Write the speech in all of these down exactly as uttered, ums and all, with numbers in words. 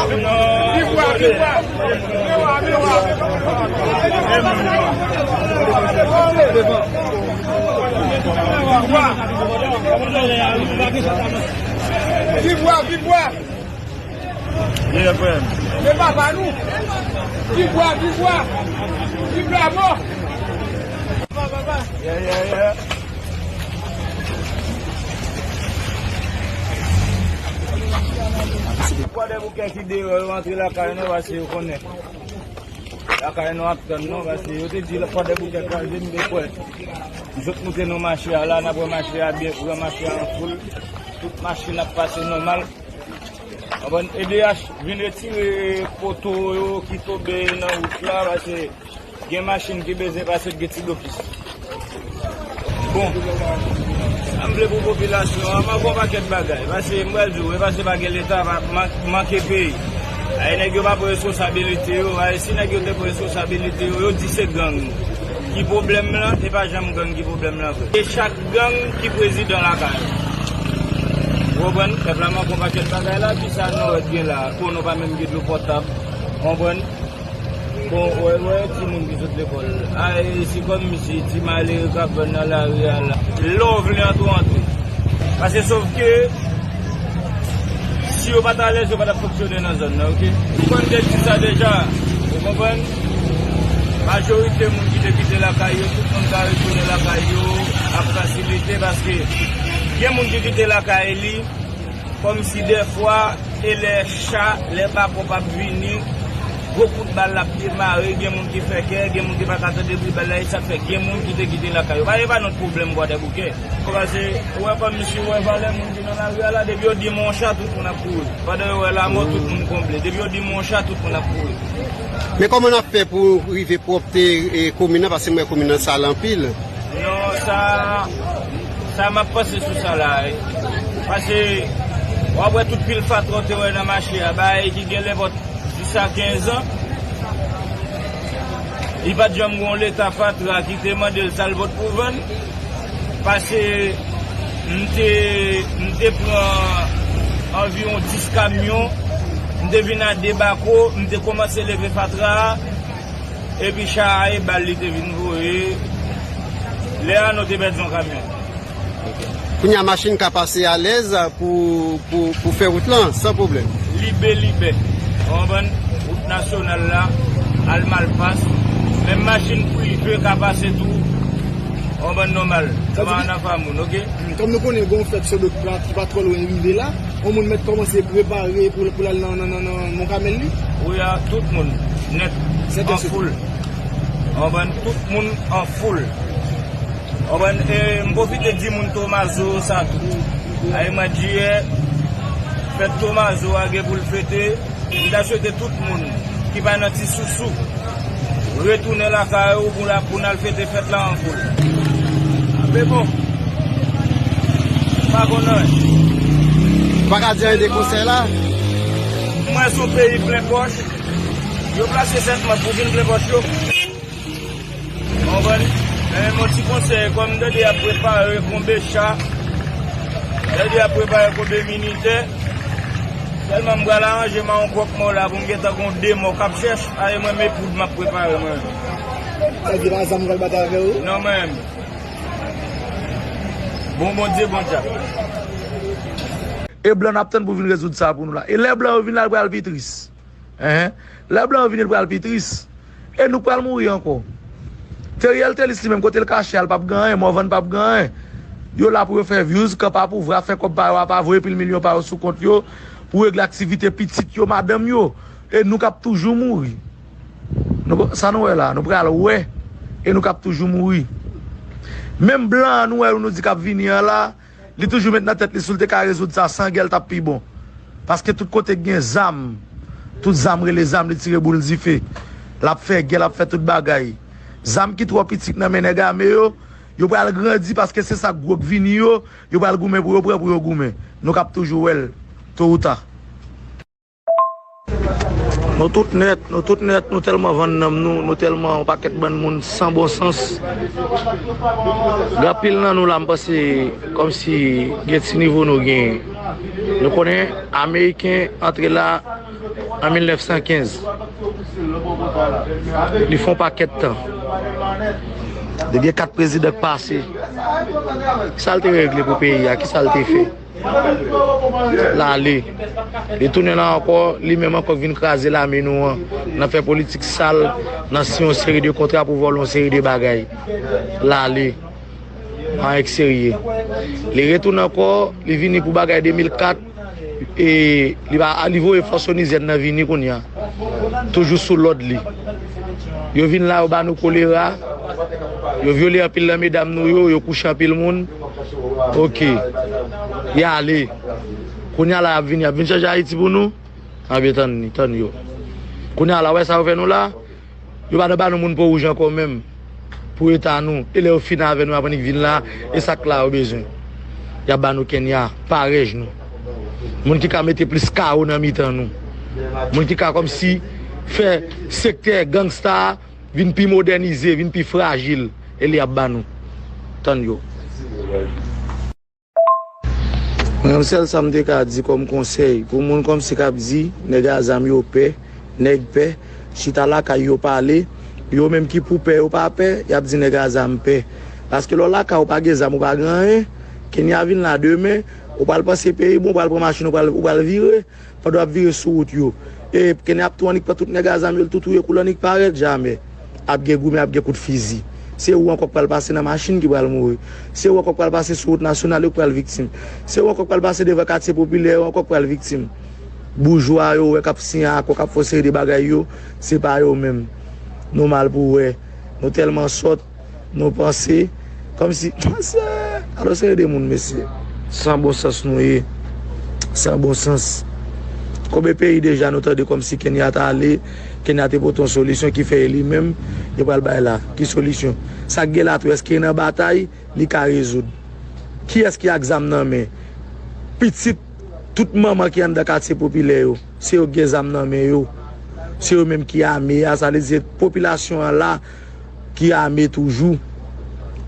Viv Wa, viv Wa. Viv Wa, viv Wa. Yeah, frè m. Se papa nou. Viv Wa, viv Wa. Viv Lamò. Yeah, yeah, yeah. Kwadèboukè ki deyò, yo antre lakay nou, paske yo konnen. Lakay nou ap tann nou, paske yo te di Kwadèboukè kraze, m te kwè. M sot moute nan mache a la, n ap wè mache a byen, pran mache a an foul. Tout machin ap pase nòmal. Konprann? E D H vin retire poto yo ki tonbe nan wout la, paske gen machin ki bezwen pase, gen ti blokis. Bon, sa m vle pou popilasyon an, manke yon pakèt bagay. Paske m pral di w, e pa se pa gen Leta, pa man-, manke peyi. Ay, nèg yo pa pran responsabilite yo. Ay, si nèg yo te pran responsabilite yo, yo di se gang ki pwoblèm lan, e pa janm gang ki pwoblèm lan vre. E chak gang ki prezidan lakay. Ou konprann? Pèp la manke yon pakèt bagay la, kisa nou wè gen la? Konnen w pa menm gen dlo potab. Ou konprann? Bon, wè, wè, timoun ki sot lekòl. Ay, se kòmsi ti malere k ap vann nan lari a la. Lè w vle antre, w antre. Paske sòf ke, si yo pa t alèz, yo pa t ap fonksyone nan zòn nan, oke? M konn te di sa deja, ou konprann? Majorite moun ki te kite lakay yo, tout moun ka retounen lakay yo ak fasilite, paske gen moun ki kite lakay li, kòmsi dèfwa, e lè cha, lè bakòp ap vini, gwo kout bal ap demare, gen moun ki fè kè, gen moun ki pa ka tande bri bal la, e sa k fè gen moun ki te kite lakay yo. Pa, e pa nòt pwoblèm Kwadèboukè. Paske, ou wè kòmsi, ou wè valè moun ki nan lari a la, depi yo di men yon cha, tout moun ap kouri. Pandan yo wè lamò, tout moun konble. Depi yo di men yon cha, tout moun ap kouri. Men kòman n ap fè pou rive pwòpte, e, komin nan, paske m wè komin nan sal anpil? Non, sa, sa m ap panse sou sa la, wi. Paske, w ap wè tout pil fatra w te wè nan mache a, bagay ki gen lè pòt jis a kenz an. Li pa t janm gen yon Leta fatra ki te mande l sa l pot pou vann. Paske m te, m te pran anviwon dis kamyon, m te vin a de bako, m te kòmanse leve fatra a, epi cha a e bal li te vin voye. Lè a nou te pèdi yon kamyon. Kounye a machin ka pase alèz pou, pou, pou fè wout lan san pwoblèm. Libè, libè. Ou konprann? Wout nasyonal la, al Malpas. Menm machin prive ka pase tou. Ou konprann, nòmal. Sa pa nan fa moun, oke? Kòm nou konnen gen yon fèt Sodot ki pa, ki pa twò lwen rive la, yon moun mèt kòmanse prepare pou, pou l al nan, nan, nan, nan Mont Kamèl li? Wi, a tout moun, nèt, an foul. Ou konprann? Tout moun an foul. Ou konprann? E, m pwofite di moun Tomazo sa tou. Ay, mwa jiyè, fèt Tomazo a gen pou l fete. M ta swete tout moun ki pa nan Ti Sousou retounen lakay ou pou la, pou n al fete fèt la an foul. Men bon, pa konn anyen. Pa ka di anyen de konsèy la? Mwen se yon peyi plen pòch. Yo plase sèt mwa pou vin plen pòch yo. Konprann? Men yon ti konsèy, kòm m tande y ap prepare konbe cha, m tande y ap prepare konbe militè, sèlman m pral aranje m a yon kwòk mò la pou m gentan gon de mò k ap chèch, a e mwen men poud m ap prepare mwen. Sa di pa zam pral bat avè w? Non, mwen menm. Bon Bondye, bon djab. E blan n ap tann pou vin rezoud sa pou nou la. E lè blan yo vin la, l pral pi tris. Enhen. Lè blan yo vini, l pral pi tris. E nou k pral mouri ankò. Teriel Telis li menm, kote l kache a, l p ap gen anyen, Morvan p ap gen anyen. Yo la pou yo fè views, kanpe a pouvwa, fè kòb pa yo a pa voye pil milyon pa yo sou kont yo, pou regle aktivite pitit yo, madanm yo. E nou k ap toujou mouri. Nou, sa nou wè la, nou pral wè, e nou k ap toujou mouri. Menm blan an nou wè, nou di k ap vini an la, li toujou met nan tèt li, si l te ka rezoud sa san gè, l t ap pi bon. Paske tout kote k gen zam, tout zam rele zam, li tire boul dife. L ap fè gè, l ap fè tout bagay. Zam ki twò piti k nan men nèg ame yo, yo pral grandi paske se sa k gwo k vini yo, yo pral goumen pou yo pran pou yo goumen. Nou k ap toujou wè l, to ou ta. Nou tout nèt, nou tout nèt, nou tèlman vann nanm nou, nou tèlman yon pakèt bann moun san bon sans. Gen anpil nan nou la, m panse kòmsi gen ti nivo nou genyen. Nou konnen Ameriken antre la, An mil nèf san kenz, li fè yon pakèt tan. Li gen kat prezidan k pase. Kisa l te regle pou peyi a? Kisa l te fè? L ale. Li tounen la ankò, li menm ankò k vin kraze lame nou an, nan fè politik sal, nan siyen yon seri de kontra pou vòlè yon seri de bagay. L ale. Anyen k serye. Li retounen ankò, li vini pou bagay de mil kat, e li pa, li voye fòs onizèn nan vini kounye a. Toujou sou lòd li. Yo vin la, yo ba nou kolera. Yo vyole anpil nan medam nou yo, yo kouche anpil moun. Oke. Y ale. Kounye a la, y ap vini, y ap vin chanje Ayiti pou nou. Anben, tann ni, tann yo. Kounye a la, wè sa yo fè nou la? Yo pa nan ba nou moun Pòwouj ankò menm. Pou eta nou. E lè yo fin avè nou, apre nèg vin la, e sa k la yo bezwen. Y ap ba nou Kenya, parèj nou. Moun ki ka mete plis kawo nan mitan nou. Moun ki ka kòmsi fè sektè gangsta a vin pi modènize, vin pi frajil. E li ap ba nou. Tann yo. Mwen menm sèl sa m te ka di kòm konsèy pou moun kòmsi k ap di nèg a zam yo pè, nèg pè, chita lakay yo pale, yo menm ki pou pè yo pa pè, y ap di nèg a zam pè. Paske lè w lakay ou pa gen zam ou pa gen anyen, Kenya vin la demen, ou pral panse peyi bon, ou pral pran machin ou pral, ou pral vire, pandan w ap vire sou wout yo. E Kenya ap tou annik pran tout nèg a zam yo, l tou touye kou l annik parèt jamè. Ap gen goumen, ap gen kout fizi. Se ou ankò k pral pase nan machin ki pral mouri. Se ou ankò k pral pase sou wout nasyonal yo k pral viktim. Se ou ankò k pral pase devan katye popilè yo ankò k pral viktim. Boujwa yo wè k ap siyen akò, k ap fè yon seri de bagay yo, se pa yo menm. Nou mal pou wè. Nou tèlman sòt. Nou panse kòmsi, alò se de moun, mesye, san bon sans nou ye. San bon sans. Konbyen peyi deja nou tande kòmsi Kenya t ale, Kenya te pote yon solisyon ki fè e li menm, yo pral bay la? Ki solisyon? Sa k gen la tou, èske nan batay, li ka rezoud? Kiyès ki ak zam nan men? Pitit tout manman ki anndan katye popilè yo, se yo k gen zam nan men yo. Se yo menm ki ame a, sa vle di se popilasyon an la ki ame toujou.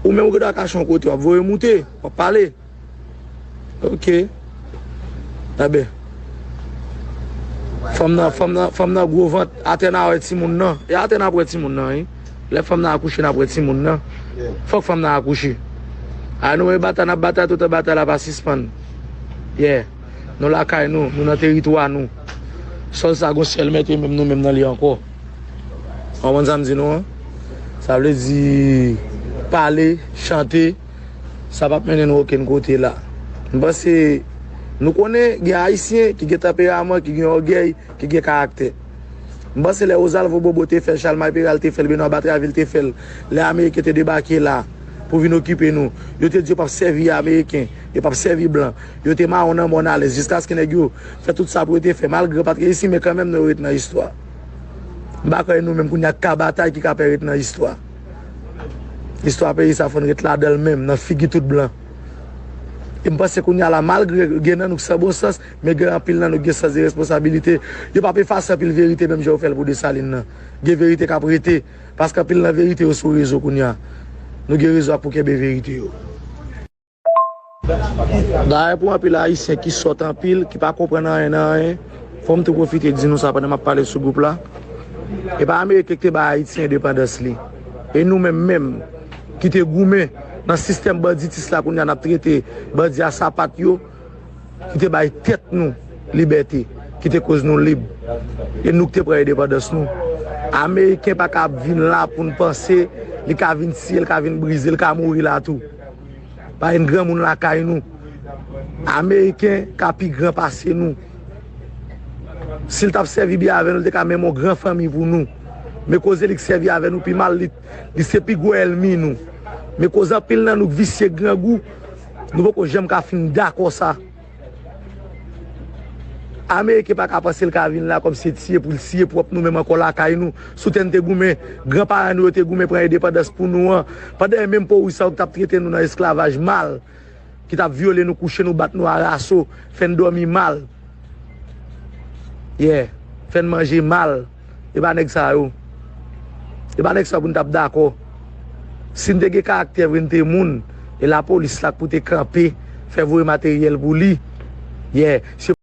Ou menm ou gen dwa kache yon kote, w ap voye moute, w ap pale. Oke. Enben. Fanm nan, fanm nan, fanm nan gwo vant, atè n a wè timoun nan. E atè n ap wè timoun nan, wi. Lè fanm nan akouche, n ap wè timoun nan. Fòk fanm nan akouche. A nou menm batay, n ap batay toutan batay la pa sispann. Yeah. Nou lakay nou, nou nan teritwa nou. Sòl sa gon sèl mèt e menm nou menm nan li ankò. Konprann sa m di nou an? Sa vle di pale, chante, sa p ap mennen nou okenn kote la. M panse nou konnen gen Ayisyen ki gen tanperaman, ki gen ògèy, ki gen karaktè. M panse lè Rosalvo Bobo te fè l, Chalmay Peral te fè l, Benoît Batraville te fè l, lè Ameriken te debake la pou vin okipe nou, yo te di yo p ap sèvi Ameriken, yo p ap sèvi blan, yo te mawon nan mòn alèz, jiskaske nèg yo fè tout sa pou yo te fè, malgre yo pa t reyisi, men kanmenm nou yo ret nan istwa. M pa kwè e nou menm kounye a k ka batay ki ka pè ret nan istwa. Istwa peyi sa fò n ret ladan l menm, nan figi tout blan. E m panse kounye a la, malgre gen nan nou k san bon sans, men gen anpil nan nou k gen sans de responsabilite. Yo p ap efase anpil verite menm jan yo fè l pou Desalin nan. Gen verite k ap rete, paske anpil nan verite yo sou rezo kounye a. Nou gen rezo ak pou kenbe verite yo. Dayè, pou anpil Ayisyen ki sòt anpil, ki pa konprann anyen nan anyen, fò m tou pwofite di nou sa pandan m ap pale sou gwoup la. E pa Ameriken ki te bay Ayiti endepandans li. E nou menm menm, ki te goumen nan sistèm banditis la kounye a n ap trete bandi a sapat yo, ki te bay tèt nou libète, ki te koz nou lib. E nou ki te pran endepandans nou. Ameriken pa ka ap vin la pou n panse li ka vin siye, li ka vin brize, li ka mouri la tou. Pa gen granmoun lakay nou. Ameriken ka pi gran pase nou. Si l t ap sèvi byen avè nou, li te ka menm yon gran fanmi pou nou. Men koze li k sèvi avè nou pi mal, li, li se pi gwo ènmi nou. Men koze anpil nan nou k visye, k grangou, nou poko janm ka fin dakò sa. Ameriken pa ka panse l ka vin la kòmsi tiye pou l tiye pwòp nou menm ankò lakay nou. Sou tè n te goumen, granparan nou yo te goumen pran endepandans pou nou an. Pandan e menm Pòwouj sa yo ki t ap trete nou nan esklavaj mal, ki t ap vyole nou, kouche nou, bat nou araso, fè n dòmi mal. Yeah, fè n manje mal. E pa nèg sa yo. E pa nèg sa yo pou n t ap dakò. Si n te gen karaktè vre, n te moun, e lapolis la k pou te kanpe, fè voye materyèl pou li. Yeah, se